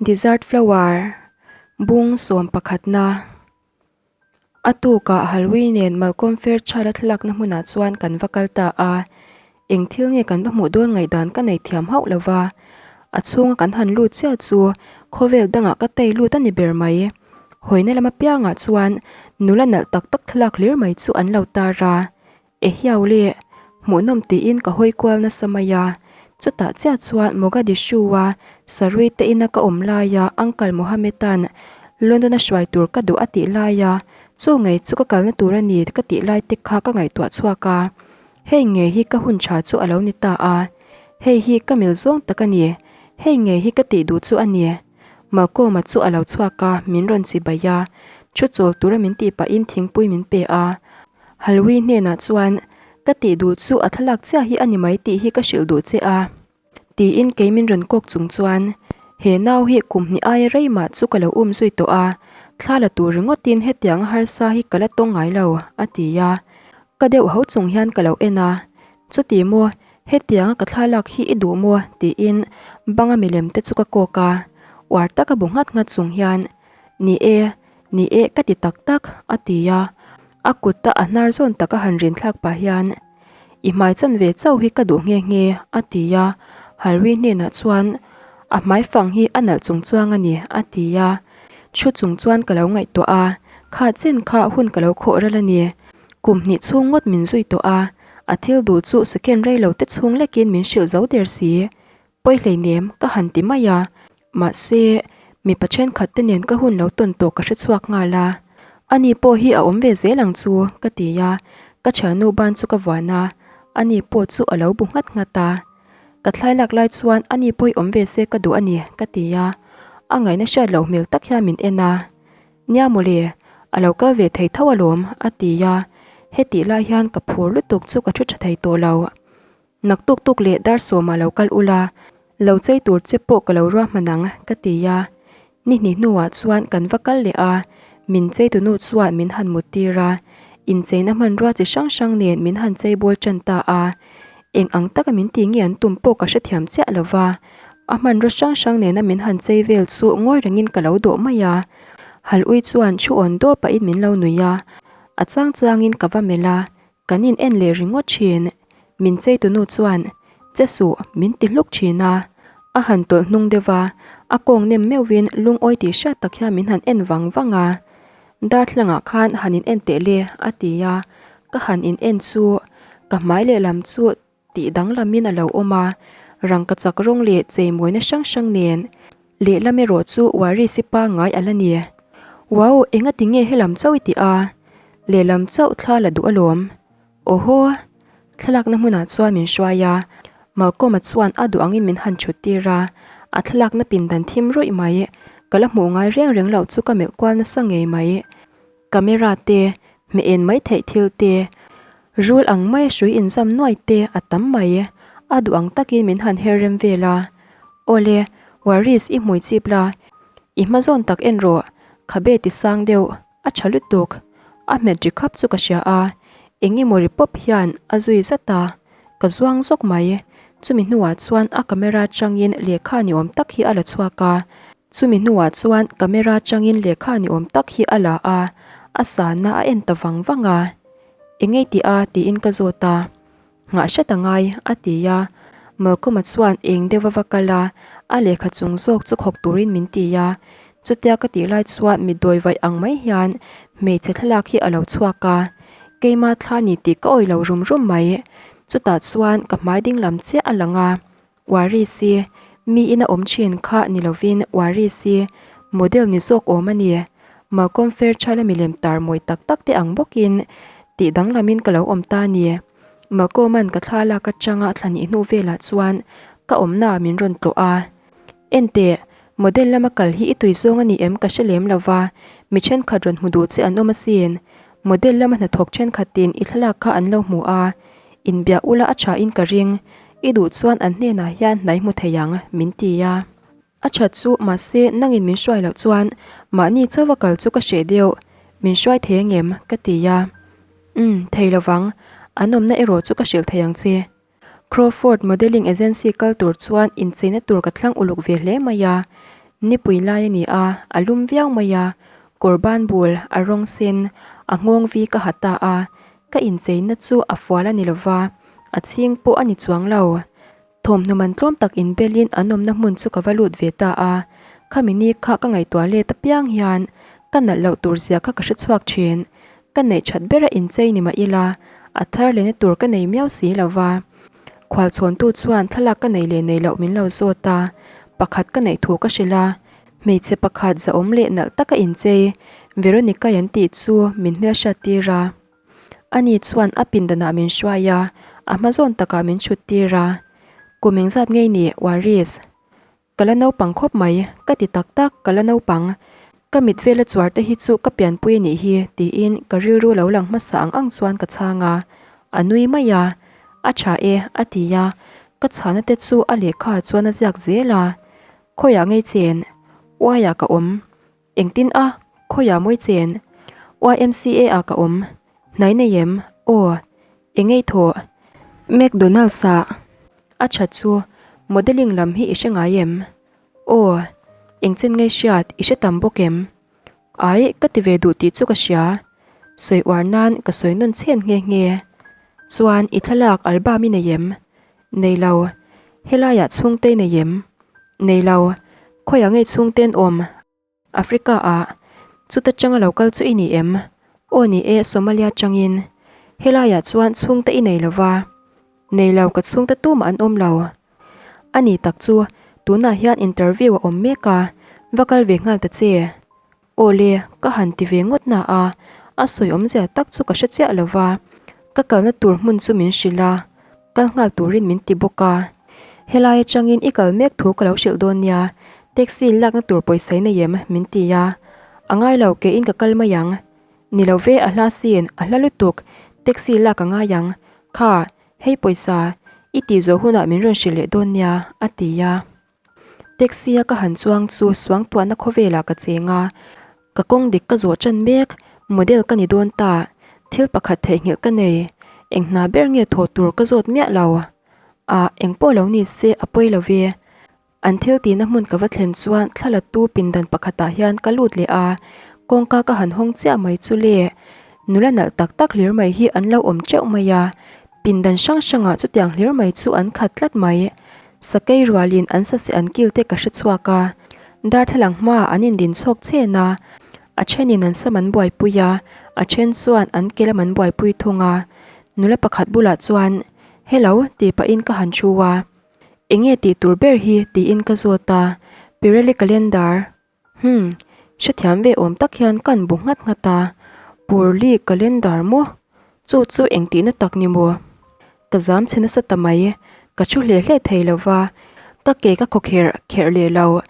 Desert Flower, Bung sawm pakhatna. A tukah Halwi nen Malcolm Fairchild-a thlalakna hmunah chuan kan va kal ta a. Eng thil nge kan va hmuh dawn ngaihdan ka nei thiam hauh lo va. A chhunga kan han lut chiah chu khawvel dangah ka tei lut a ni ber mai. Hawina lam apiangah chuan nula nalh tak tak thlalak hlir mai chu an lo tar a. Ehiau le, hmuhnawm tiin ka hawi kual nasa mai a. Chutah chiah chuan Mogadishu-a Sarui te ina ka awm laia Uncle Mohammed-a'n London-a hruai tur ka duh a tih laia chu ngei chu ka kalna tur a ni ka tih lai te kha ka ngaihtuah chhuak a. Hei ngei hi ka hun tha chu a lo ni ta a. Hei hi ka mil zawng tak a ni. Hei ngei hi ka tih duh chu a ni. Malcolm-a chu a lo chhuak a, min rawn chibai a. Thu chawl tura min tih pahin thingpui min pe a. Halwi hnenah chuan, Ka tih duh chu a thlalak chiah hi a ni mai tih hi ka hrilh duh che a. Tiin kei min rawn kawk chung chuan, He nau hi kum hnih aia rei mah chu ka lo um zui tawh a, thla la tur ringawtin hetianga harsa hi ka la tawng ngai lo, a ti a. Ka deuh ho chung hian ka lo en a, Chuti maw, hetianga ka thlalak hi i duh maw? tiin banga milem te chu ka kawk a, uar taka bu nghat nghat chung hian, Ni e, Ni e, ka ti tak tak, a ti a. A kut a a hnar zawn taka han rin thlak pah hian, I hmai chan ve chauh hi ka duh nghe nghe, a ti a. Halwi hnenah chuan, A hmai fang hi a nalh chung chuang a ni, a ti a. Thu chung chuan ka lo ngaihtuah a, kha chen kha hun ka lo khawh ral a ni. Kum hnih chhung ngawt min zui tawh a, a thil duh chu second rei lo te chhung lekin min hrilh zo der si. Pawi hleinem ka han ti mai a, mahse mipa thenkhat te nen ka hun lo tawn tawh ka hre chhuak nghal a, ani pawh hi a awm ve zel ang chu ka ti a, ka thiannu ban chu ka vuan a, ani pawh chu a lo bu nghat nghat a, ka thlai lak lai chuan ani pawh hi awm ve se ka duh a ni ka ti a, a ngaihna hriat loh hmel tak hian min en a, nia mawle a lo kal ve thei tho alawm a ti a, hetih lai hian ka phur lutuk chu ka thu tha thei tawh lo. Nak tuk tuk leh dar sawmah lo kal ula, lo chei tur che pawh ka lo ruahman ang, ka ti a. Ni hnih hnuah chuan kan va kal leh a, min cheitunu chuan min han mut tir a, incheina hmanrua chi hrang hrang nen min han chei bawl tan ta a. Eng ang taka min ti nge an tum pawh ka hrethiam chiah lo va, a hmanrua hrang hrang nena min han chei vel chu ngawi rengin ka lo dawh mai a. Hal ui chuan thu awn dawp pahin min lo nui a, a chang changin ka va melh a, Kan in en leh ringawt thin. Min cheitunu chuan, Che suh, min ti hluk thin a. A han tawlh hnung deuh va, a kawng nem meuhvin lungawi tih hriat tak hian min han en vang vang a. Darthlangah khan han in en teh le, a ti a. Ka han in en chu, ka hmai lehlam chu tih danglamin a lo awm a, rangkachak rawng leh cheimawina hrang hrang nen lehlam erawh chu Warisi pangngai a la ni. Wow, engati nge helam chauh i tih a? Lehlam chauh thla la duh alawm. Awhaw! Thlalakna hmunah chuan min hruai a, Malcolm-a chuan a duh angin min han chhut tir a, a thlalakna pindan thim rawih mai, ka la hmuh ngai reng reng loh chu ka melh kual nasa ngei mai. Camera te, hmeh en mai theih thil te, rul ang mai hrui inzam nuai te a tam mai. A duh ang takin min han her rem vel a. Awle, Waris i hmui chip la, i hma zawn tak en rawh, khabe ti sang deuh, a tha lutuk. A hmet ri khap chu ka hria a, eng emaw ri pawp hian a zui zat a, ka zuang zawk mai. Chumi hnuah chuan a camera changin lehkha ni awm tak hi a la chhuak a. Chumi hnuah chuan camera changin lehkha ni awm tak hi a la a, a sana a en ta vang vang a. Engei tih a? tiin ka zawt a. Nghah hret a ngai, a ti a. Malcolm-a chuan eng deuh a va kal a, a lehkha chung zawk chu khawk turin min ti a. Chutia ka tih lai chuan mi dawi vaih ang mai hian hmeichhe thlalak hi a lo chhuak a. Keima thla ni tih ka awih lo rum rum mai. Chutah chuan ka hmai ding lam chiah a lang a. Warisi, mi ina awm thin kha ni lovin Warisi, model ni zawk awm a ni. Malcolm Fairchild-a milem tar mawi tak tak te ang bawkin tih danglamin ka lo awm ta a ni. Malcolm-a'n ka thla lak atanga thla hnih hnu velah chuan ka awmnaah min rawn tlawh a. Enteh, model lama kal hi i tui zawng a ni em ka hre lem lo va, mi thenkhat rawn hmu duh che an awm asin. Model lama hnathawk thenkhatin i thlalak kha an lo hmu a, inbiak ula a thain ka ring. I duh chuan an hnenah hian hnai hmu thei ang, min ti a. A that chu, mahse, nangin min hruai loh chuan mahni chauha kal chu ka hreh deuh, min hruai thei angem? ka ti a. Umm, thei lovang, an awmna erawh chu ka hrilh thei ang che. Crawford Modelling Agency kal tur chuan incheina tur ka thlang uluk ve hle mai a. Nipui lai a ni a, a lum viau mai a, kawr ban bul, a rawng sen, a nghawng vi ka ha ta a, ka incheina chu a fual a ni lo va, a chhing pawh a ni chuang lo. Thawmhnaw man tlawm tak inbelin an awmna hmun chu ka va lut ve ta a, khami ni kha ka ngaihtuah let apiang hian ka nalh loh tur zia kha ka hre chhuak thin. Ka neih that bera inchei ni mah ila, a thar lehna tur ka nei miau si lo va. Khualchhawntu chuan thlalak ka nei leh nei loh min lo zawt a, pakhat ka neih thu ka hrilh a, hmeichhe pakhat zahawm leh nalh taka inchei Veronica-i an tih chu min hmelhriat tir a. Ani chuan a pindanah min hruai a, a hma zawn takah min chhut tir a. Kum engzat ngei ni, Waris? Ka la naupang khawp mai, ka ti tak tak, ka la naupang. Ka mit vela chuar te hi chu ka pianpui a nih hi, tiin ka rilru lo lang hmasa ang ang chuan ka chhang a. A nui mai a, A tha e, a ti a, ka chhana te chu a lehkha chuan a ziak zel a. Khawiah ngei chen? Uaiah ka awm. Engtin a? Khawiah mawi chen? YMCA ah ka awm. Hnai nei em? Aw. Engei thaw? McDonald's ah. A tha chu, modelling lam hi i hre ngai em? Aw. Engchen ngei hriat i hre tam bawk em? Ai, ka ti ve duh tih chu ka hria. Sawi uar nan ka sawi nawn chhen nghe nghe. Chuan i thlalak album i nei em? Nei lo. Helaiah chhungte i nei em? Nei lo. Khawiah ngei chhungte an awm? Africa ah. Chuta changa lo kal chu i ni em? Aw ni e, Somalia changin. Helaiah chuan chhungte i nei lo va. Nei lo, ka chhungte tumah an awm lo. A ni tak chu, tunah hian interview a awm mek a, va kal ve nghal ta che. Aw le, ka han ti ve ngawt na a, a sawi awmzia tak chu ka hre chiah lo va, ka kalna tur hmun chu min hrilh a, kal nghal turin min ti bawk a. Helai atangin i kal mek thu ka lo hrilh dawn nia, taxi lakna tur pawisa i nei em? min ti a, a ngai lo keiin ka kal mai ang. Ni lo ve, a hla sin, a hla lutuk, taxi lak a ngai ang, kha, hei pawisa, i tih zawh hunah min rawn hrilh leh dawn nia, a ti a. Taxi a ka han chuang chu suangtuahna khawvelah ka cheng a, ka kawng dik ka zawh tan mek, model ka ni dawn ta, thil pakhat theihnghilh ka nei, eng hna ber nge thawh tur ka zawt miah lo. Ah, eng pawh lo ni se a pawi lo ve. An thil tihna hmun ka va thlen chuan thlalatu pindan pakhatah hian ka lut leh a, kawngka ka han hawng chiah mai chu le, nula nalh tak tak hlir mai hi an lo awm teuh mai a, pindan hrang hrangah chutiang hlir mai chu an khat tlat mai. Sakei rualin an sase an kil te ka hre chhuak a, darthlalang hmaah an indin chhawk chen a, a thenin an sam an buaipui a, a then chuan an ke lam an buaipui thung a. Nula pakhat bulah chuan, Hello, tih pahin ka han thu a, Enge tih tur ber hi? tiin ka zawt a, Pirelli calendar. Hum, hrethiam ve awm tak hian kan bu nghat nghat a, Purli calendar maw? Chu chu engtihna tak ni maw? Ka zam chhe nasa ta mai, ka thu hle hle thei lo va, ka ke ka khaw kherh kherh leh lo.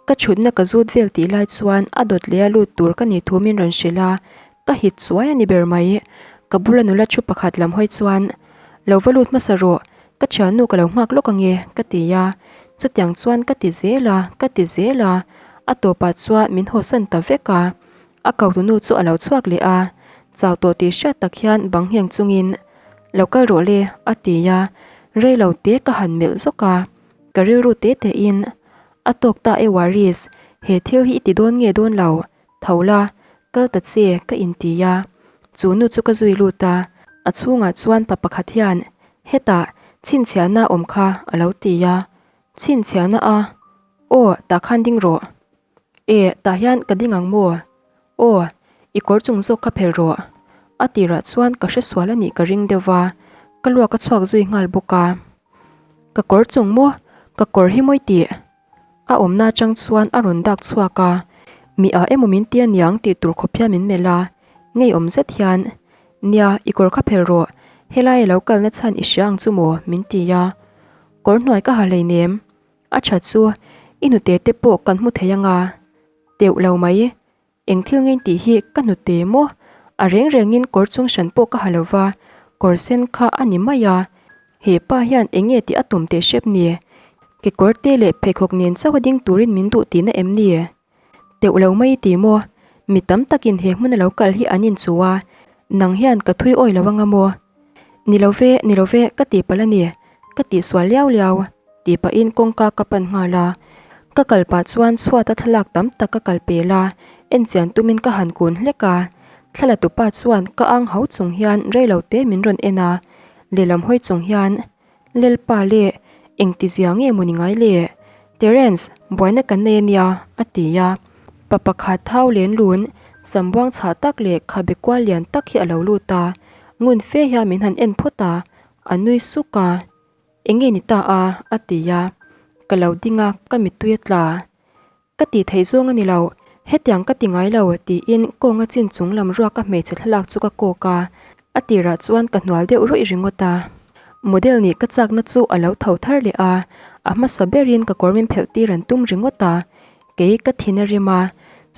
Ka thutna ka zut vel tih lai chuan a dawt leh a lut tur ka nih thu min rawn hrilh a, ka hit chuai a ni ber mai. Ka bula nula thu pakhat lam hawi chuan, Lo va lut hmasa rawh, Ka thiannu ka lo nghak lawk ange ka ti a, chutiang chuan ka ti zel a, ka ti zel a, a tawpah chuan min hawsan ta vek a, a kotunu chu a lo chhuak leh a, chau tawh tih hriat tak hian bang ngheng chungin Lo kal rawh le a ti a, rei lo te ka han melh zawk a, ka rilru te tein A tawk ta e Waris, he thil hi i ti dawn nge dawn lo, Tho la, kal ta che ka inti a, chu nu chu ka zui lut a, a chhungah chuan pa pakhat hian hetah chhinchhiahna awm kha a lo ti a, chhinchhiahna a, aw tah khan ding rawh, e tah hian ka ding ang maw, aw i kawr chung zawk kha phel rawh, a tirah chuan ka hresual a nih ka ring deuh va, ka luak a chhuak zui nghal bawk a, ka kawr chung maw, ka kawr hi mawi tih. A awmna atang chuan a rawn dak chhuak a, mi ah emaw min ti aniang tih tur khawp hian min melh a, ngeiawm zet hian, Nia, i kawr kha phel rawh, helai a lo kalna chhan i hria ang chu maw? min ti a. Kawr hnuai ka ha hleinem, a tha chu, i hnute te pawh kan hmu thei anga, teuh lo mai. Eng thil ngei tih hi ka hnute maw? A reng rengin kawr chung hran pawh ka ha lo va, kawr sen kha a ni mai a. He pa hian eng nge tih a tum teh hrep ni? Kekawr te leh pheikhawk nen chauh a ding turin min duh tihna em ni? Teuh lo mai i ti maw? Mi tam takin he hmuna lo kal hi an inchu a, nang hian ka thui awi lo anga maw? Ni lo ve, ni lo ve, ka tih palh a ni, ka tihsual liau liau, tih pahin kawngka ka pan nghal a. Ka kal pah chuan chhuata thlalak tam tak ka kal pel a, enchian tumin ka han kun hlek a. Thla tupa chuan ka ang ho chung hian reilo te min rawn en a, lehlam hawi chung hian, Lelpa le, engti zia nge maw ni ngai le? Terence, buaina kan nei a nia, a ti a. Pa pakhat thau len lun, sambuang chhah tak leh khabe kual lian tak hi a lo lut a, ngun fe hian min han en phawt a, a nui suk a. Eng nge ni ta a? a ti a. Ka lo ding a, ka mittui a tla. Ka tih theih zawng a ni lo, hetiang ka ti ngai lo, tiin kawnga chin chung lam ruaka hmeichhe thlalak chu ka kawk a, a tirah chuan ka hnual deuh ruih ringawt a. Model nih ka chakna chu a lo tho thar leh a, a hmasa berin ka kawr min phelh tir an tum ringawt a, kei ka thin a rim a,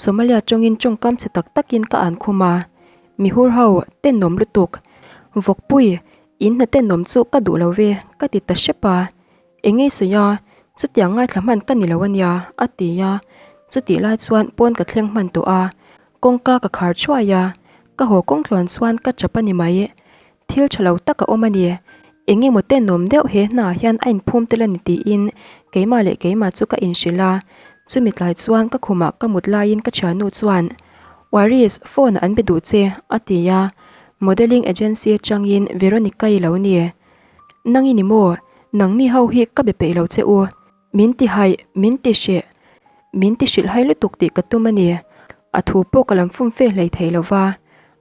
Somalia tawngin tawngkam chhe tak takin ka an khum a, Mihur ho, tenawm lutuk, Vawkpui, in hna tenawm chu ka duh lo ve, ka ti ta hrep a. Eng ngei sawi a, chutiang ngaithla hman ka ni lo a nia, a ti a. Chutih lai chuan pawn ka thleng hman tawh a, kawngka ka khar thuai a, ka haw kawng tluan chuan ka chap a ni mai. Thil tha lo tak a awm a ni. Eng emaw tenawm deuh he hnaah hian a inphum tel a ni tiin keimah leh keimah chu ka inhrilh a. Chumi tlai chuan ka khumah ka mut laiin ka thiannu chuan, Waris, phone ah an be duh che, a ti a. Modelling agency atangin Veronica-i lo ni. Nang i ni maw? Nangni ho hi ka be peih lo che u. Min ti haih, min ti hreh, min ti hrilh hai lutuk tih ka tum a ni. A thu pawh ka lam fum fe hlei thei lo va.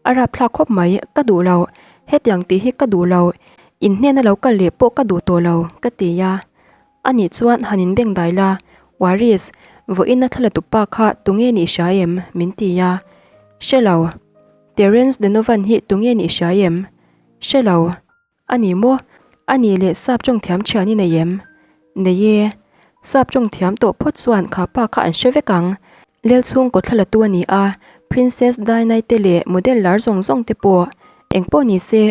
A rapthlak khawp mai, ka duh lo. Hetiang tih hi ka duh lo. In hnena lo kal leh pawh ka duh tawh lo, ka ti a. Anih chuan han inbeng dai la, Waris, vawiin a thla tupa kha tunge nih hria em? min ti a. Hre lo. Terence Donovan hi tunge nih hria em? Hre lo. A ni maw? A nih leh sap tawng thiam thian i nei em? Nei e. Sap tawng thiam tawh phawt chuan kha pa kha an hre vek ang. Lel chhungkaw thla la tu a ni a, Princess Diana-i te leh model lar zawng zawng te pawh eng pawh ni se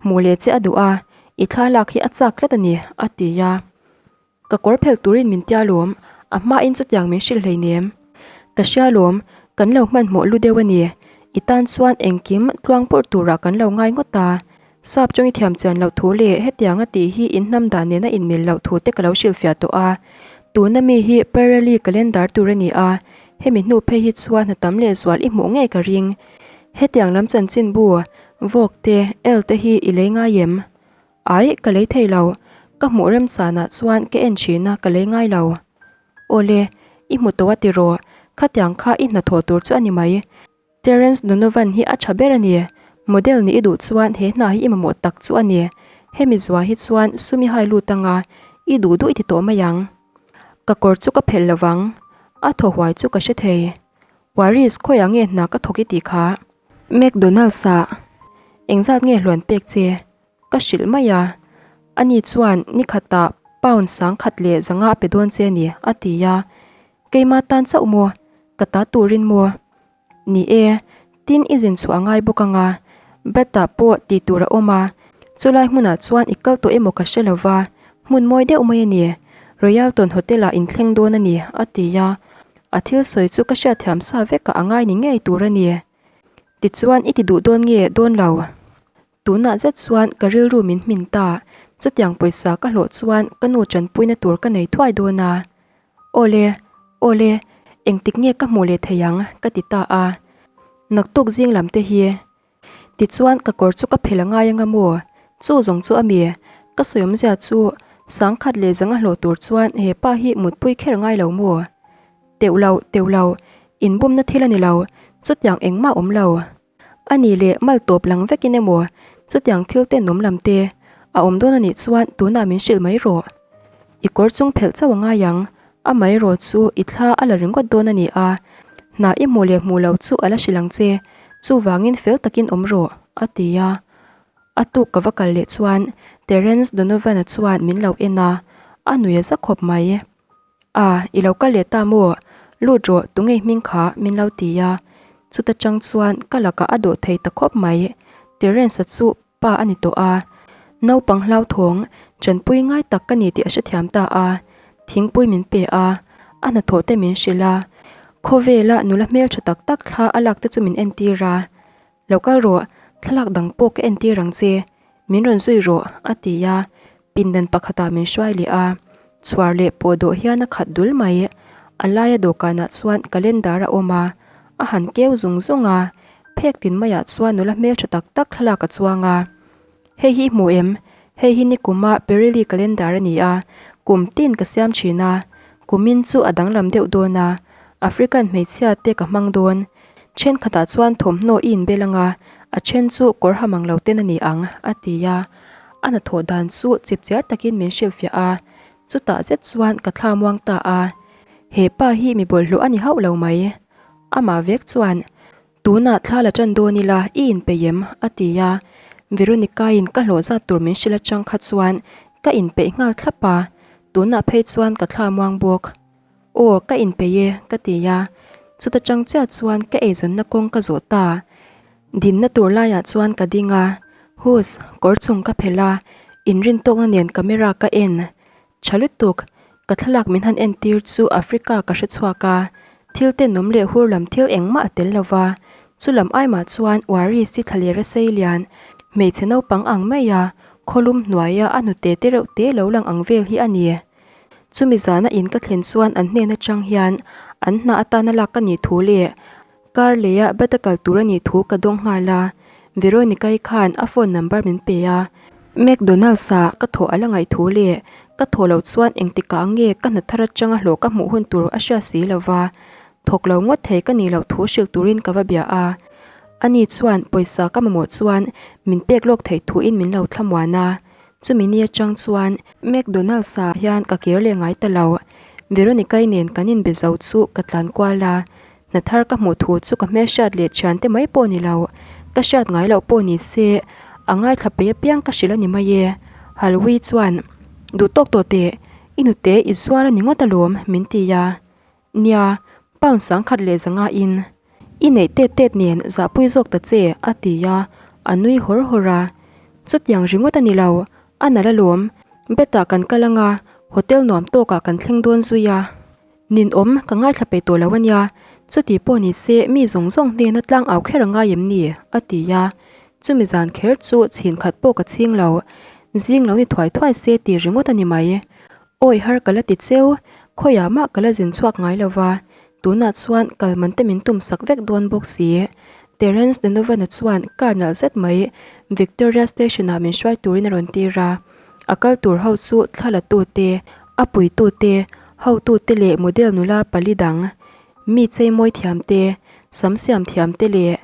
hmuh leh che a duh a, i thla lak hi a chak tlat a ni, a ti a. Ka kawr phelh turin min tia lawm, a hmain chutiang min hrilh hleinem. Ka hria lawm, kan lo hmanhmawh lu deuh a ni. I tan chuan engkim tluang pawrh turah kan lo ngai ngawt a. Sap chawng i thiam chian loh thu leh hetianga tih hi in hnam dan nena inmil loh thu te ka lo hrilhfiah tawh a. Tuna mi hi Pirelli calendar tur a ni a, hemi hnu phei hi chuan hna tam lehzual i hmuh ngei ka ring. Hetiang lam chanchinbu, Vogue te, Elle te hi i lei ngai em? Ai, ka lei thei lo. Ka hmuh remsanah chuan ka en thin a, ka lei ngai lo. Awle, i hmu tawh a tiraw? Khatiang kha i hnathawh tur chu a ni mai. Terence Donovan hi a tha ber a ni. Model nih i duh chuan he hna hi i mamawh tak chu a ni. Hemi zua hi chuan sum i hai lut anga, i duh duh i ti tawh mai ang. Ka kawr chu ka phelh lovang. A thaw huai chu ka hre thei. Waris, khawiah nge hna ka thawk i tih kha? McDonald's-ah. Engzat nge hluan pek che? Ka hrilh mai a. Ani chuan ni khatah pound sangkhat leh zanga a pe dawn che a ni, a ti a. Keima tan chauh maw? Ka ta turin maw? Ni e, tin i zin chhuah a ngai bawk ang a. Bat-ah pawh tih tur a awm a, chulai hmunah chuan i kal tawh emaw ka hre lo va, hmun mawi deuh mai a ni. Royalton Hotel-ah in thleng dawn a ni, a ti a. A thil sawi chu ka hriatthiam sa vekah a ngai ni ngei tur a ni. Tichuan i ti duh dawn nge dawn lo? Tunah zet chuan ka rilru min hmin ta, chutiang pawisa ka hlawh chuan ka nu tanpuina tur ka nei thuai dawn a. Awle, awle, engtik nge ka hmuh leh thei ang? ka ti ta a. Naktuk zing lam te hi. Tichuan ka kawr chu ka phel a ngai anga maw? Chu zawng chu a mi? Ka sawi awmzia chu sangkhat leh zanga hlawh tur chuan he pa hi mutpui kher ngai lo maw? Teuh lo, teuh lo, inbumna thil a ni lo, chutiang engmah awm lo. A nih leh mal tawp lang vekin emaw chutiang thil tenawm lam te a awm dawn a nih chuan tunah min hrilh mai rawh. I kawr chung phelh chauh a ngai ang, amaherawh chu i thla a la ringawt dawn a ni a, hna i hmuh leh hmuh loh chu a la hrilh ang che, chuvangin fel takin awm rawh, a ti a. A tuk ka va kal leh chuan Terence Donovan-a chuan min lo en a, a nui a za khawp mai. A, i lo kal leh ta maw? Lut rawh, tunge hming kha? min lo ti a. Chuta chang chuan ka lakah a dawh thei ta khawp mai. Terence-a chu pa a ni tawh a. Naupang hlauthawng, chanpui ngai tak ka ni tih a hrethiam ta a. Thingpui min pe a, a hnathawh te min hrilh a. Khawvela nula hmeltha tak tak thla a lak te chu min entir a. Lo kal rawh, thlalak dang pawh ka entir ang che, min rawn zui rawh, a ti a, pindan pakhatah min hruai leh a, chhuar leh pawh dawh hian a khat dul mai. A laia dawhkanah chuan calendar a awm a, a han keu zung zung a, phek tin maiah chuan nula hmeltha tak tak thlalak a chuang a. Hei hi hmu em? Hei hi nikuma Pirelli calendar a ni a, kum tin ka siam thin a, kumin chu a danglam deuh dawn a, African hmeichhia te ka hmang dawn. Thenkhatah chuan thawmhnaw i inbel anga, a then chu kawr ha mang lo ten a ni ang, a ti a. A hnathawh dan chu chipchiar takin min hrilhfiah a, chutah zet chuan ka thla muang ta a. He pa hi mi bawlhhlawh a ni hauh lo mai. Amah vek chuan Tunah thla la tan dawn ila i inpeih em? a ti a, Veronica-in ka hlawh zat tur min hrilh atang kha chuan ka inpeih nghal thlap a, tunah phei chuan ka thla muang bawk. Aw, ka inpeih e, ka ti a, chuta chang chiah chuan ka eizawnna kawng ka zawh ta. Dinna tur laiah chuan ka ding a, Hus, kawr chung ka phelh a, inrintawkna nen camera ka en. Tha lutuk, ka thlalak min han entir chu Africa ka hre chhuak a, thil tenawm leh hur lam thil engmah a tel lo va, chu lam aimah chuan Waris hi thlaler a sei lian, hmeichhe naupang ang mai a, khawlum hnuaia a hnute te reuh te lo lang ang vel hi a ni. Chumi zana in ka thlen chuan an hnen atang hian an hna atana lak ka nih thu leh Kar leia bata kal tur a nih thu ka dawng nghal a, Veronica-i khan a phone number min pe a, McDonald's ah ka thawh a la ngaih thu leh ka thawh loh chuan engtikah nge ka hna thar atanga hlawh ka hmuh hun tur a hriat si lo va, thawk lo ngawt thei ka nih loh thu hrilh turin ka va bia a. Ani chuan pawisa ka mamawh chuan min pek lawk theih thuin min lo thlamuan a, chumi ni atang chuan McDonald's ah hian ka kir leh ngai ta lo. Veronica-i nen kan inbe zo chu ka tlan kual a, Hna thar ka hmuh thu chu ka hmelhriat leh thiante mai pawh ni lo, ka hriat ngai loh pawh ni se, a ngaithla pei apiang ka hrilh a ni mai e. Halwi chuan, Duh tawk tawh teh, i nute i zuar a ni ngawt alawm, min ti a. Nia, pound sangkhat leh zanga in i neih tet tet nen zahpui zawk ta che, a ti a, a nui hawr hawr a. Chutiang ringawt a ni lo, a nalh alawm, bet-ah kan kal anga, hotel nuam tawkah kan thleng dawn zui a. Ninawm, ka ngaithla peih tawh lo a nia, chuti pawh ni se mi zawng zawng hnena tlang au kher a ngai em ni? a ti a. Chumi zan kher chu chhin khat pawh ka chhing lo, zing lo ni thuai thuai se ti ringawt a ni mai. Awi har ka la ti cheu, khawiah mah ka la zin chhuak ngai lo va, tunah chuan kal man te min tum sak vek dawn bawk si. Terence Donovan-a chuan car nalh zet mai Victoria Station-ah min hruai turin a rawn tir a. A kal tur ho chu thla la tute, a puitu te, hotu te leh model nula pali dang, mi cheimawi thiam te, sam siam thiam te leh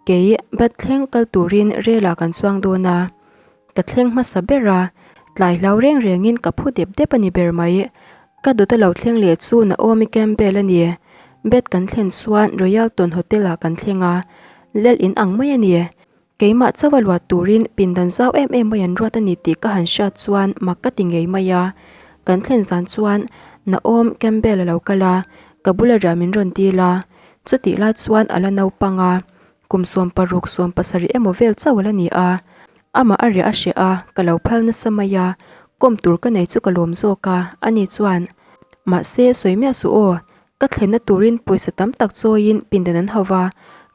kei bat thleng kal turin rel ah kan chuang dawn a. Ka thleng hmasa ber a, tlai hlau reng rengin ka phu dep dep a ni ber mai. Ka dawt a lo thleng leh chu Naomi Campbell a ni. Bed kan thlen chuan Royalton Hotel ah kan thleng a, lel in ang mai a ni. Keimah chauh a luat turin pindan zau em em mai an ruat a ni tih ka han hriat chuan mak ka ti ngei mai a. Kan thlen zan chuan Naom Campbell a lo kal a, ka bula riah min rawn dil a. Chutih lai chuan a la naupang a, kum 16 17 emaw vel chauh a la ni a. Amah a riah a hreh a, ka lo phal nasa mai a, kawm tur ka nei chu ka lawm zawk a, ani chuan, Mahse, sawi miah suh aw, Ka thlenna turin pawisa tam tak chawiin pindan an hau va,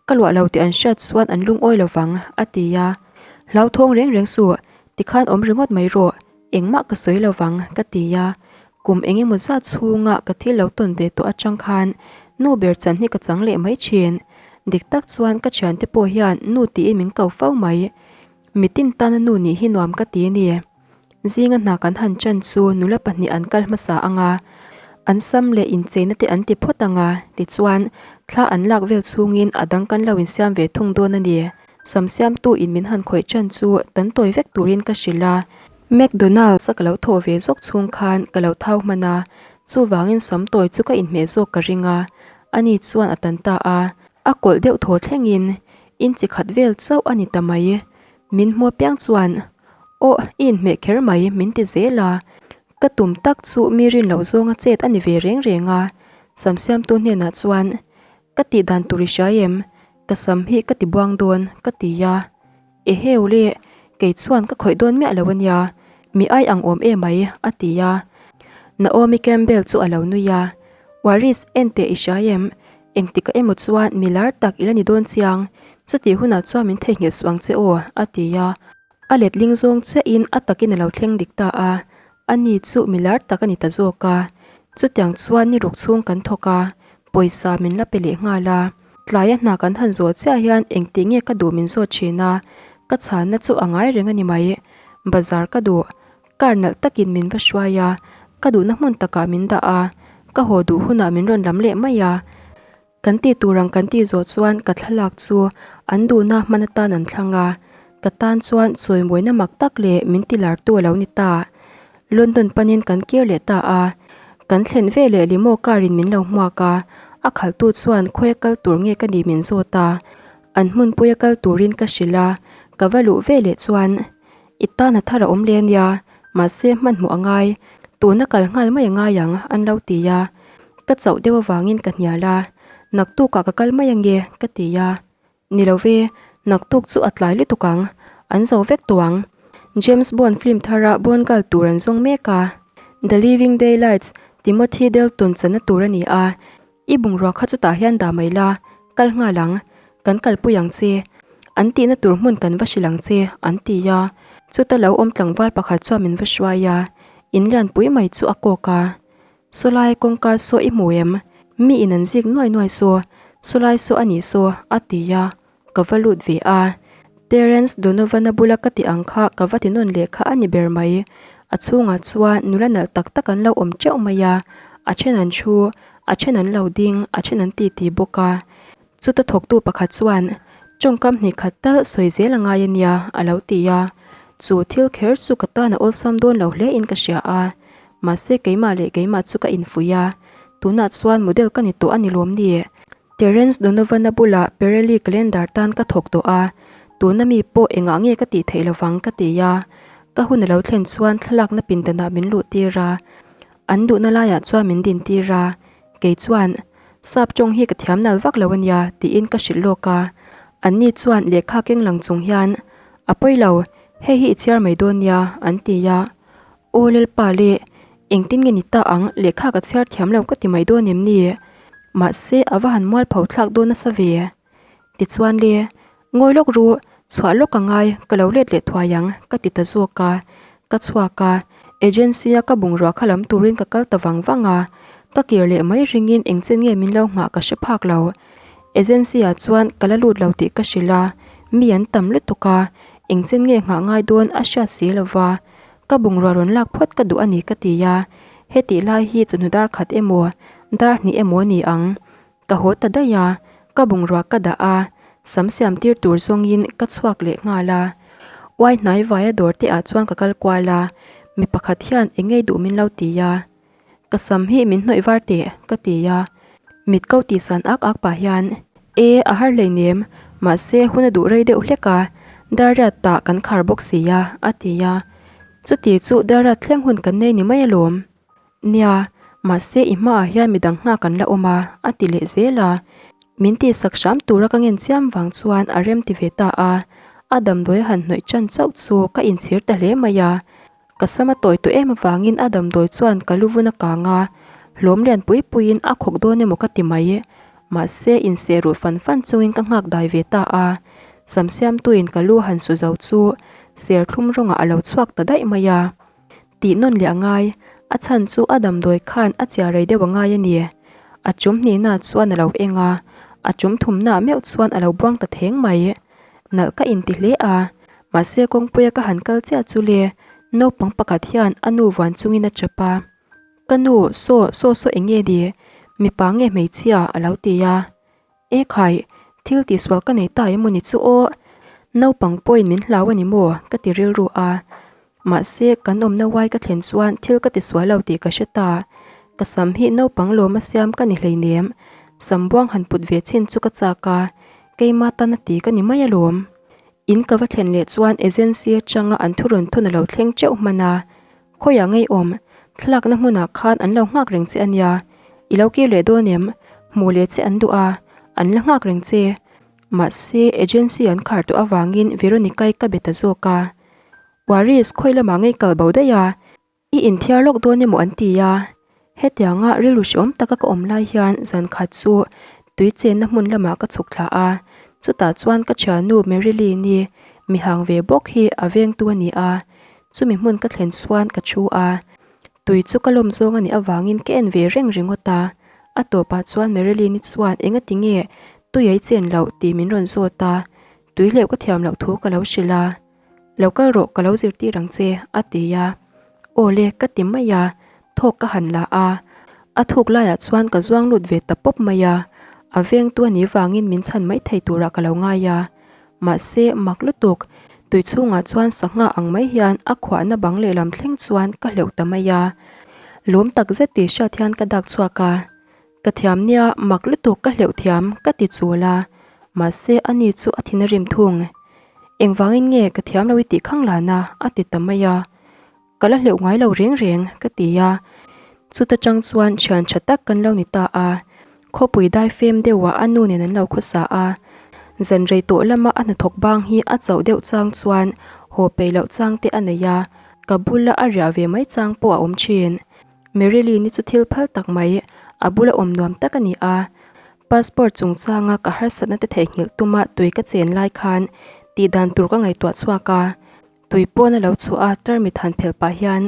ka luah lo tih an hriat chuan an lungawi lo vang, a ti a. Hlauthawng reng reng suh, tikhan awm ringawt mai rawh, engmah ka sawi lo vang, ka ti a. Kum eng emaw zat chhunga ka thil lo tawn ve tawh atang khan nu ber chan hi ka chang leh mai thin. Dik tak chuan ka thiante pawh hian nu tiin min ko fo mai. Mitin tana nu nih hi nuam ka ti a ni. Zinga hna kan han chan chu nula pahnih an kal hmasa ang a, an sam leh incheina te an ti phawt ang a, tichuan thla an lak vel chhungin a dang kan lo insiam ve thung dawn a ni. Sam siamtu in min han khawih chan chu tan tawi vek turin ka hrilh a. McDonald's a ka lo thawh ve zawk chhung khan ka lo thau hman a, chuvangin sam tawi chu ka inhmeh zawk ka ring a, ani chuan a tan ta a, a kawlh deuh thaw thlengin inchi khat vel chauh a ni ta mai. Min hmu apiang chuan, Aw, i inhmeh kher mai, min ti zel a. Ka tum tak chu mi rin loh zawnga chet a ni ve reng reng a. Sam siamtu hnenah chuan, Ka tih dan tur i hria em? Ka sam hi ka ti buang dawn, ka ti a. Eheu le, kei chuan ka khawih dawn miah lo a nia, mi ai ang awm em mai, a ti a. Naomi Campbell chu a lo nui a, Waris, en teh i hria em? Engtikah emaw chuan mi lar tak i la ni dawn chiang, chutih hunah chuan min theihnghilh suh ang che aw, a ti a. A letling zawng chiahin a takin a lo thleng dik ta a, ani chu mi lar tak a ni ta zawk a. Chutiang chuan ni ruk chhung kan thawk a, pawisa min la pe leh nghal a. Tlaia hna kan han zawh chiah hian engtih nge ka duh min zawt thin a, ka chhanna chu a ngai reng a ni mai. Bazar ka duh, car nalh takin min va hruai a, ka duhna hmun takah min dah a, ka haw duh hunah min rawn lam leh mai a. Kan tih tur ang kan tih zawh chuan ka thlalak chu an duhna hman atan an thlang a, ka tan chuan chawimawina mak tak leh min ti lartu a lo ni ta. London panin kan kir leh ta a, kan thlen ve leh limo car in min lo hmuak a, a khalhtu chuan khawi a kal tur nge ka nih min zawt a, an hmunpui a kal turin ka hrilh a, ka va luh ve leh chuan I tan a thar a awm leh ania, mahse hmanhmawh a ngai, tuna kal nghal mai a ngai ang an lo ti a, ka chauh deuh avangin ka hnial a, naktukah ka kal mai ange ka ti a, ni lo ve, naktuk chu a tlai lutuk ang, an zo vek tawh ang. James Bond film thara Bond girl tur an zawng mek a, The Living Daylights, Timothy Dalton channa tur a ni a, I bungrua kha chutah hian dah mai la, kal nghal ang, kan kalpui ang che, an tihna tur hmun kan va hrilh ang che, an ti a. Chuta lo awm tlangval pakhat chuan min va hruai a, in lianpui mai chu a kawk a. Sawlai kawngka saw i hmu em? Mi in an zik nuai nuai saw, sawlai saw a nih saw, a ti a. Ka va lut ve a, Terence Donovan-a bula ka tih ang kha ka va ti nawn leh kha a ni ber mai. A chhungah chuan nula nalh tak tak an lo awm teuh mai a, a then an thu, a then an lo ding, a then an titi bawk a. Chuta thawktu pakhat chuan, Tawngkam hnih khat tal sawi zel a ngai a nia, a lo ti a. Chu thil kher chu ka tan a awlsam dawn lo hle in ka hria a, mahse keimah leh keimah chu ka infuih a, tunah chuan model ka ni tawh a ni lawm ni? Terence Donovan-a bulah Pirelli calendar tan ka thawk tawh a, tuna mi pawh engah nge ka tih theih lovang ka ti a. Ka hun a lo thlen chuan thlalakna pindanah min luh tir a, an duhna laiah chuan min din tir a. Kei chuan, Sap tawng hi ka thiam nal vak lo a nia tiin ka hrilh lawk a. Anni chuan lehkha keng lang chung hian, A pawi lo, hei hi i chhiar mai dawn nia an ti a. Aw Lalpa le, engtin nge ni ta ang, lehkha ka chhiar thiam lo ka ti mai dawn em ni? Mahse a va han mual pho thlak dawn nasa ve. Tichuan le, ngawi lawk ru, chhuah lawk a ngai, ka lo let leh thuai ang, ka ti ta zawk a. Ka chhuak a, agency a ka bungrua kha lam turin ka kal ta vang vang a, ka kir leh mai ringin engchen nge min lo nghah ka hre phak lo. Agency ah chuan ka la lut lo tih ka hrilh a, mi an tam lutuk a, engchen nge nghah ngai dawn a hriat si lova. Ka bungrua rawn lak phawt ka duh a ni ka ti a, hetih lai hi chawhnu dar khat emaw dar hnih emaw a ni ang. Ka haw ta daih a, ka bungrua ka dah a, sam siam tir tur zawngin ka chhuak leh nghal a. Uai hnai vaia dawr te ah chuan ka kal kual a, mi pakhat hian eng ngei duh min lo ti a. Ka sam hi min hnawih var teh ka ti a, mit ko tih san ak ak pah hian E a har hleinem, mahse hun a duh rei deuh hlek a, Dariat tah kan khar bawk si a a ti a. Chuti chu Dariat thleng hun kan nei ni mai alawm. Nia, mahse i hmaah hian midang nghak an la awm a a ti leh zel a. Min tihsak hram tura ka ngen chiam vang chuan a rem ti ve ta a, a damdawi a han hnawih chan chauh chu ka inchhir ta hle mai a. Ka sam a tawi tawh em avangin a damdawi chuan ka lu vun a kang a, hlawm lian pui puiin a khawk dawn emaw ka ti mai. Mahse, inseh ruh fan fan chungin ka nghak dai ve ta a. Sam siamtuin ka lu han su zo chu serthlum rawngah a lo chhuak ta daih mai a. Tih nawn leh a ngai, a chhan chu a damdawi khan a chiah rei deuh a ngai a ni. A chum hnihna chuan a lo eng a, a chum thumna meuh chuan a lo buang ta theng mai. Nalh ka inti hle a, mahse kawngpuia ka han kal chiah chu le, naupang pakhat hian a nu vuan chungin a chap a. Ka nu, saw, saw saw eng nge ni? Mipa nge hmeichhia? a lo ti a. E khai, thil tihsual ka nei ta emaw ni chu aw, naupang pawhin min hlau a ni maw? ka ti rilru a. Mahse, kan awmna uai ka thlen chuan thil ka tisual lo tih ka hre ta. Ka sam hi naupang lawma siam ka ni hleinem. Sam buang han put ve chin chu ka chak a, keima tan a ti ka ni mai alawm. In ka va thlen leh chuan agency atanga an thu rawn thun a lo thleng teuh hman a. Khawiah ngeiawm, thlalakna hmunah khan an lo nghak reng che a nia. I lo kir leh dawn em? Hmuh leh che an duh a, an la nghak reng che. Mahse, agency an khar tawh avangin Veronica-i ka be ta zawk a. Waris, khawi lamah ngei kal bo daih a, i inthiar lawk dawn emaw an ti a. Hetianga rilru hreawm taka ka awm lai hian zan khat chu tui chenna hmun lamah ka chhuk thla a, chutah chuan ka thiannu Marilyn-i mihang ve bawk hi a vengtu a ni a, chumi hmun ka thlen chuan ka thu a. Tui chu ka lawm zawng a nih avangin ka en ve reng ringawt a. A tawpah chuan Marilyn-i chuan engati nge tui ei chen loh tih min rawn zawt a, tui hleuh ka thiam loh thu ka lo hrilh a. Lo kal rawh ka lo zirtir ang che a ti a. Aw le ka ti mai a, thawk ka han la a. A thuk laiah chuan ka zuang lut ve ta pawp mai a, a vengtu a nih vangin min chhan mai thei turah ka lo ngai a. Mahse mak lutuk, tui chhungah chuan sangha ang mai hian a khuahna bang lehlam thleng chuan ka hleuh ta mai a. Lawm tak zet tih hriat hian ka dak chhuak a. Ka thiam nia, mak lutuk ka hleuh thiam ka ti chul a, mahse ani chu a thin a rim thung. Engvangin nge ka thiam lo i tih khang lana a ti ta mai a. Ka la hleuh ngai lo reng reng ka ti a, chuta tang chuan thian tha tak kan lo ni ta a, khawpui dai fem deuhah a nu nen an lo khawsa a, zan rei tawh lama a hnathawk bang hi a chauh deuh chang chuan haw peih loh chang te a nei a, ka bula a riah ve mai chang pawh a awm thin. Marilyn-i chu thil phal tak mai, a bula awm nuam tak a ni a. Passport chungchanga ka harsatna te theihnghilh tuma tui ka chen lai khan tih dan tur ka ngaihtuah chhuak a. Tui pawn a lo chhuah a tarmit han phelh pah hian,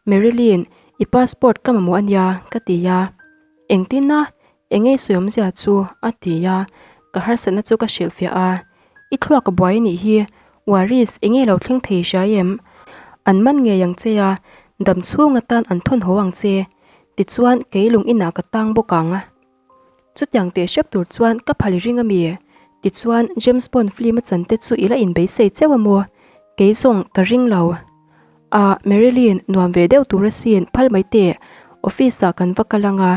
Marilyn, i passport ka mamawh a nia, ka ti a. Engtin a? Eng ei sawi awmzia chu? a ti a. Ka harsatna chu ka hrilhfiah a. I thluak a buai anih hi, Waris, eng nge lo thleng thei hria em? An man ngei ang che a, dam chhung atan an thawn haw ang che. Tichuan, kei lung inah ka tang bawk ang. Chutiang teh hrep tur chuan ka phal i ring a mi? Tichuan, James Bond film a chan te chu i la inbeisei cheu a maw? Kei zawng ka ring lo. Ah, Marilyn, nuam ve deuh tur asin, phal mai teh. Office ah kan va kal ang a,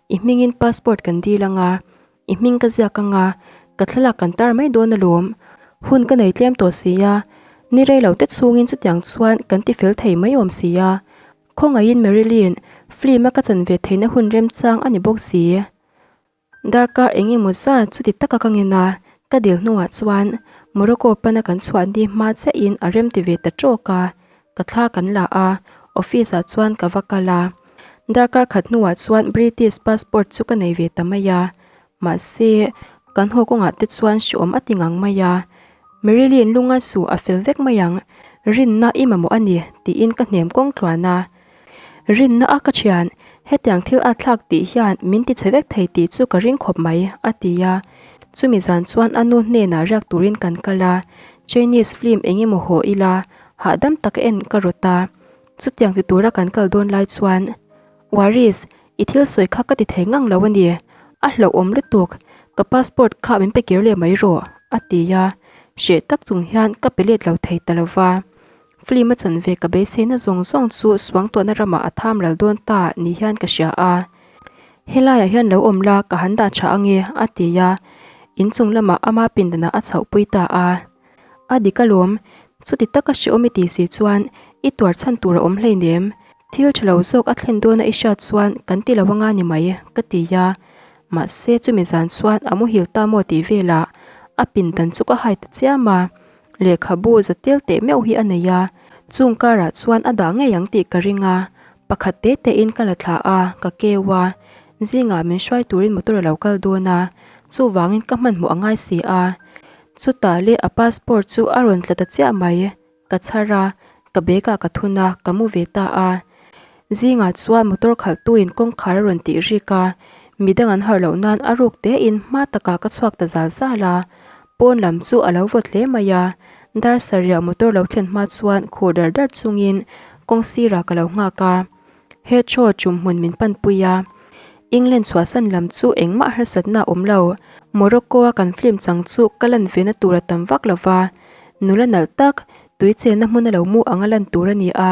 i hmingin passport kan dil ang a, i hming ka ziak ang a, ka thlalak kan tar mai dawn alawm. Hun ka nei tlem tawh si a, ni rei lo te chhungin chutiang chuan kan ti fel thei mai awm si a. Khawngaihin Marilyn, film a ka chan ve theihna hun remchang a ni bawk si. Darkar eng emaw zat chuti taka ka ngen a, ka dil hnuah chuan Morocco pana kan chhuah ni hma chiahin a rem ti ve ta tawk a, ka thla kan la a, office ah chuan ka va kal a. Darkar khat hnuah chuan British passport chu ka nei ve ta mai a, mahse kan haw kawngah te chuan hreawm a ti ngang mai a. Marilyn lunga su a fel vek mai ang, rinna i mamawh a ni tiin ka hnem kawng tluan a. Rinna a ka thian, hetiang thil a thlak tih hian min ti chhe vek thei tih chu ka ring khawp mai, a ti a. Chumi zan chuan a nu hnenah riak turin kan kal a, Chinese film eng emaw haw ila, hahdam taka en ka rawt a. Chutiang ti tura kan kal dawn lai chuan, Waris, i thil sawi kha ka ti thei ngang lo a ni, a hlauhawm lutuk, ka passport kha min pe kir leh mai rawh, a ti a. Hreh tak chung hian ka pe let lo thei ta lo va. Film a chan ve ka beiseina zawng zawng chu suangtuahna ramah a tham ral dawn ta ni hian ka hria a. Helaiah hian lo awm la ka han dah tha ange a ti a, inchung lamah ama pindanah a chhohpui ta a. A dik alawm, chuti taka hreawm i ti si chuan i tuar chhan tur a awm hleinem, thil tha lo zawk a thlen dawna i hriat chuan kan ti lo anga ni mai ka ti a. Mahse chumi zan chuan a muhil ta maw tih velah a pindan chu ka hai ta chiam a. Lehkhabu za tel teh meuh hi a nei a, chung karah chuan a dah ngei ang tih ka ring a, pakhat te tein ka la thla a, ka keu a, zingah min hruai turin motor a lo kal dawn a, chuvangin ka hmanhmawh a ngai si a. Chutah leh a passport chu a rawn tla ta chiah mai, ka chhar a, ka bag ah ka thun a, ka mu ve ta a. Zingah chuan motor khalhtuin kawngkhar a rawn tih rik a, midang an harh loh nan a ruk tein hma takah ka chhuak ta zal zal a, Pawn lam chu a lo vawt hle mai a, dar sarih motor lo thlen hma chuan khur dar dar chungin kawng sirah ka lo nghak a. Heathrow chum hmun min panpui a, England chhuahsan lam chu engmah harsatna a awm lo. Morocco a kan film chang chu ka lan ve na tur a tam vak lo va, nula nalh tak tui chenna hmun a lo mu anga lan tur a ni a.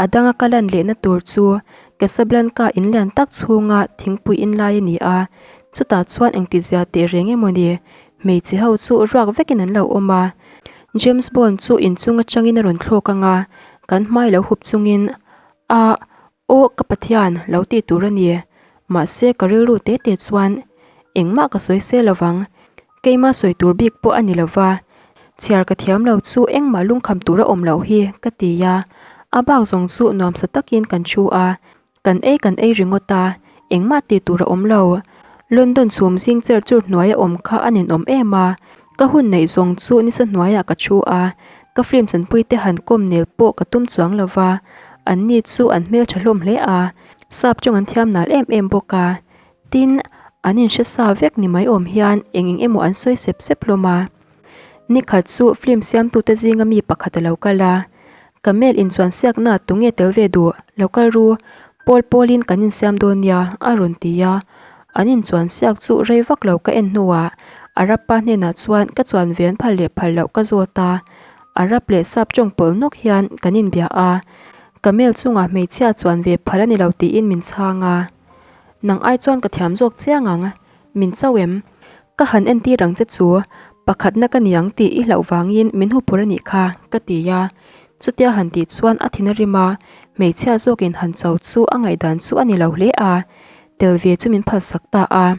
A danga ka lan lehna tur chu Casablanca in lian tak chhunga thingpui in lai a ni a, chutah chuan engtizia teh reng emaw ni, hmeichhe ho chu ruak vekin an lo awm a. James Bond chu inchung atangin a rawn thlawk ang a, kan hmai lo hup chungin, A, aw ka Pathian, lo tih tur a ni. Mahse ka rilru te te chuan engmah ka sawi se lovang, keima sawi tur bik pawh a ni lova, chhiar ka thiam lo chu engmah lungkham tur a awm loh hi ka ti a, a bak zawng chu nuamsa takin kan thu a, kan ei kan ei ringawt a, engmah tih tur a awm lo. London chhum zing cher chur hnuai a awm kha a ninawm em a, ka hun neih zawng chu nisa hnuaiah ka thu a, ka film chanpui te han kawm nel pawh ka tum chuang lova. Anni chu an hmeltha hlawm hle a, sap tawng an thiam nal em em bawk a. Tin, an inhre sa vek ni mai awm hian eng eng emaw an sawi sep sep hlawm a. Nikhat chu film siamtute zinga mi pakhat a lo kal a, Camel inchuan siakna tunge tel ve duh? Lo kal ru, pawl pawlin kan insiam dawn nia, a rawn ti a. An inchuan siak chu rei vak lo ka en hnuah Arab pa hnenah chuan ka chuan ve an phal leh phal loh ka zawt a. Arab leh sap tawng pawl nawk hian kan inbia a, Camel chungah hmeichhia chuan ve phal a ni lo tiin min chhang a. Nang ai chuan ka thiam zawk chiang ang, min chau em? Ka han entir ang che chu, pakhatna ka ni ang tih i hlauh vangin min huphur a nih kha, ka ti a. Chutia han tih chuan a thin a rim a, hmeichhia zawkin han cho chu a ngaihdan chu a ni lo hle a, tel ve chu min phalsak ta a.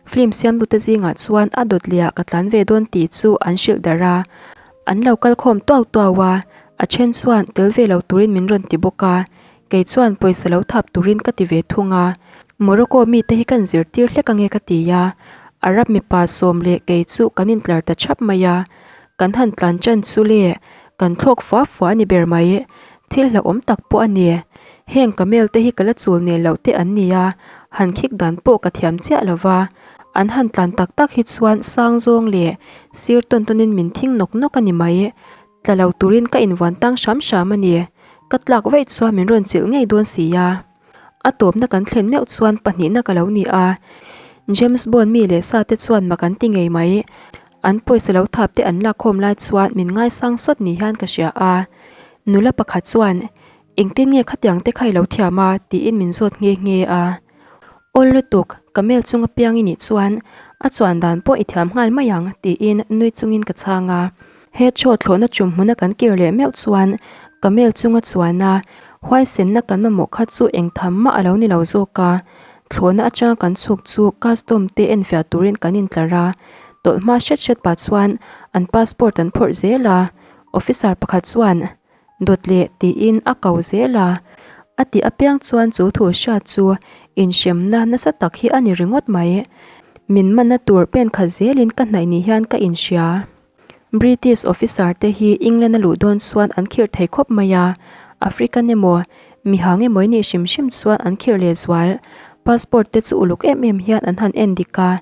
Film siamtute zingah chuan a dawt lehah ka tlan ve dawn tih chu an hrilh darh a. An lo kal khawm tuau tuau a, a then chuan tel ve lo turin min rawn ti bawk a, Kei chuan pawisa lo thap turin ka ti ve thung a, Morocco mite hi kan zirtir hlek ange ka ti a, Arab mipa sawm leh kei chu kan intlar ta thap mai a, kan han tlan chan chu le, kan thlawk fua fua a ni ber mai, thil hlauhawm tak pawh a ni. Heng camel te hi ka la chul nel loh te an ni a, han khik dan pawh ka thiam chiah lo va, an han tlan tak tak hi chuan sang zawng leh sir tawn tawnin min thing nawk nawk a ni mai. Tla lo turin ka invuan tang hram hram a ni. Ka tlak vaih chuan min rawn chilh ngei dawn si a. A tawpna kan thlen meuh chuan pahnihna ka lo ni a. James Bond mi leh sa te chuan mak an ti ngei mai. An pawisa lo thap te an lakkhawm lai chuan min ngaisang sawt ni hian ka hria a. Nula pakhat chuan, Engtin nge khatiang te kha i lo thiam a? tiin min zawt nghe nghe a. Awl lutuk, ka mel chung apiang i nih chuan a chuan dan pawh i thiam nghal mai ang, tiin nui chungin ka chhang a. He chaw thlawhna tum hmuna kan kir leh meuh chuan ka mel chunga chuan a huaisenna kan mamawh kha chu eng tham mah a lo ni lo zawk a. Thlawhna atanga kan chhuk chu custom te enfiah turin kan intlar a, tawlh hma hret hret pah chuan an passport an phawrh zel a. Officer pakhat chuan Dawt leh tiin a ko zel a, a tih apiang chuan chu thu hriat chu inhremna nasa tak hi a ni ringawt mai. Min manna tur pen khat zelin ka hnaih ni hian ka inhria. British officer te hi England a luh dawn chuan an khirh thei khawp mai a, African emaw, mihang emaw i nih hrim hrim chuan an khirh leh zual. Passport te chu uluk em em hian an han en dik a,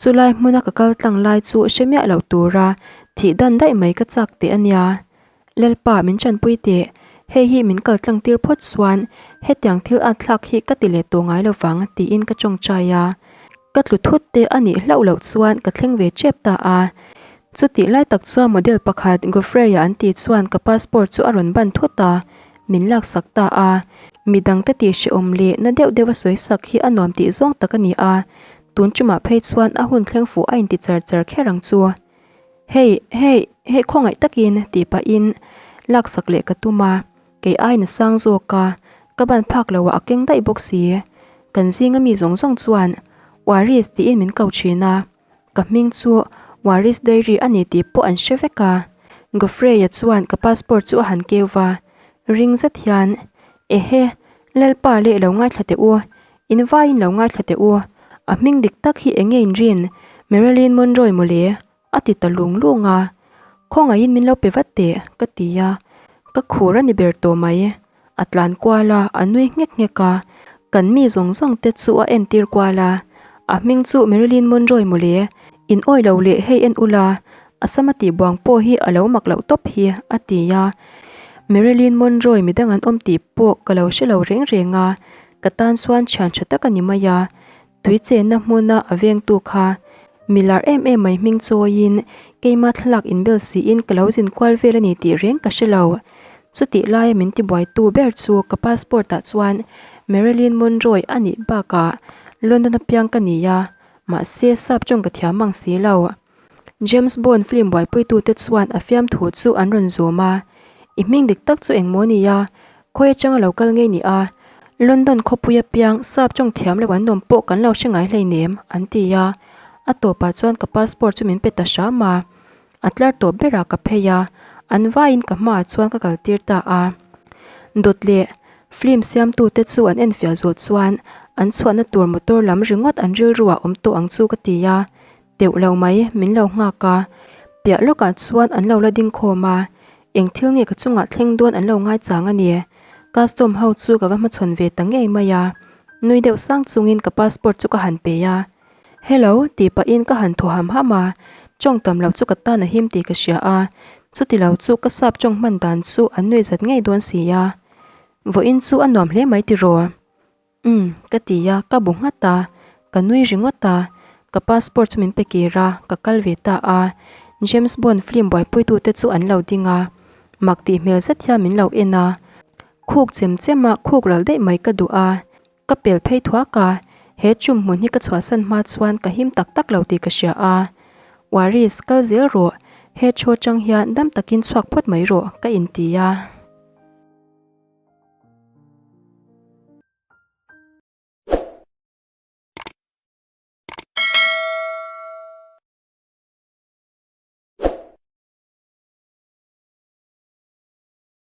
chulai hmuna ka kal tlang lai chu hre miah loh tura thih dan daih mai ka chak teh a nia. Lalpa min tanpui teh, hei hi min kal tlang tir phawt chuan hetiang thil at thlak hi ka ti leh tawh ngai lo vang tiin ka tawngtai a. Ka tlu thut te a nih hlauh loh chuan ka thleng ve tep ta a. Chutih lai tak chuan model pakhat Goffrey-a an tih chuan ka passport chu a rawn ban thut a, min laksak ta a. Midangte tih hrehawm leh na deuh deuh a sawi sak hi a nuam tih zawng tak a ni a, tun tumah phei chuan a hun thleng fuh a inti char char kher ang chu. Hei, hei, hei khawngaih takin tih pahin laksak leh ka tum a, kei aiin a sang zawk a, ka ban phak lo ah a keng daih bawk si. Kan zinga mi zawng zawng chuan Waris tiin min ko thin a, ka hming chu Waris Dairy a ni tih pawh an hre vek a. Goffrey-a chuan ka passport chu a han keu va, ring zet hian, Ehe, Lalpa leh lo ngaithla teh u, In vaiin lo ngaithla teh u, a hming dik tak hi eng nge in rin? Marilyn Monroe mawle, a ti ta lung lung a. Khawngaihin min lo pe vat teh, ka ti a. Ka khur a ni ber tawh mai. A tlan kual a, a nui nghek nghek a. Kan mi zawng zawng te chu a entir kual a. A hming chu Marilyn Monroe mawle, in awi lo leh hei en ula, a sama tih buang pawh hi a lo mak loh tawp hi, a ti a. Marilyn Monroe midang an awm tih pawh ka lo hre lo reng reng a. Ka tan chuan thian tha tak a ni mai a, tui chenna hmuna a vengtu kha milar em em mai hming chawiin keima thlalak inbel siin ka lo zin kual vel a ni tih reng ka hre lo. Chutih laia min tibuaitu ber chu ka passport ah chuan Marilyn Monroe a nih bakah London apiang ka ni a, mahse sap tawng ka thiam mang si lo. James Bond film buaipuitute chuan a fiamthu chu an rawn zawm a, I hming dik tak chu engmaw nia, khawi atanga lo kal ngei ni a, London khawpui apiang sap tawng thiam lo an awm pawh kan lo hre ngai hleinem, an ti a. A tawpah chuan ka passport chu min pe ta hram a, a tlar tawp berah ka phei a, an vaiin ka hmaah chuan ka kaltir ta a. Dawt leh film siamtute chu an enfiah zawh chuan an chhuahna tur motor lam ringawt an rilruah awm tawh ang chu ka ti a. Teuh lo mai, min lo nghak a, piah lawkah chuan an lo la ding khawm a, eng thil nge ka chungah thleng dawn an lo ngai chang a ni. Custom ho chu ka va hmachhawn ve ta ngei mai a, nui deuh sang chungin ka passport chu ka han pe a. Hello tih pahin ka han thaw ham ham a, tawng tam lo chu ka tan a him tih ka hria a, chuti lo chu ka sap tawng hman dan chu an nui zat ngei dawn si a. Vawiin chu a nuam hle mai tiraw? Umm, ka ti a, ka bu nghat a, ka nui ringawt a, ka passport chu min pe kir a, ka kal ve ta a, James Bond film buaipuitute chu an lo ding a, mak tih hmel zet hian min lo en a, khuk chem chem a khuk ral daih mai ka duh a, ka pel phei thuak a, he chum hmun hi ka chhuahsan hma chuan ka him tak tak lo tih ka hria a, Waris, kal zel rawh, he thu atang hian dam takin chhuak phawt mai rawh, ka inti a.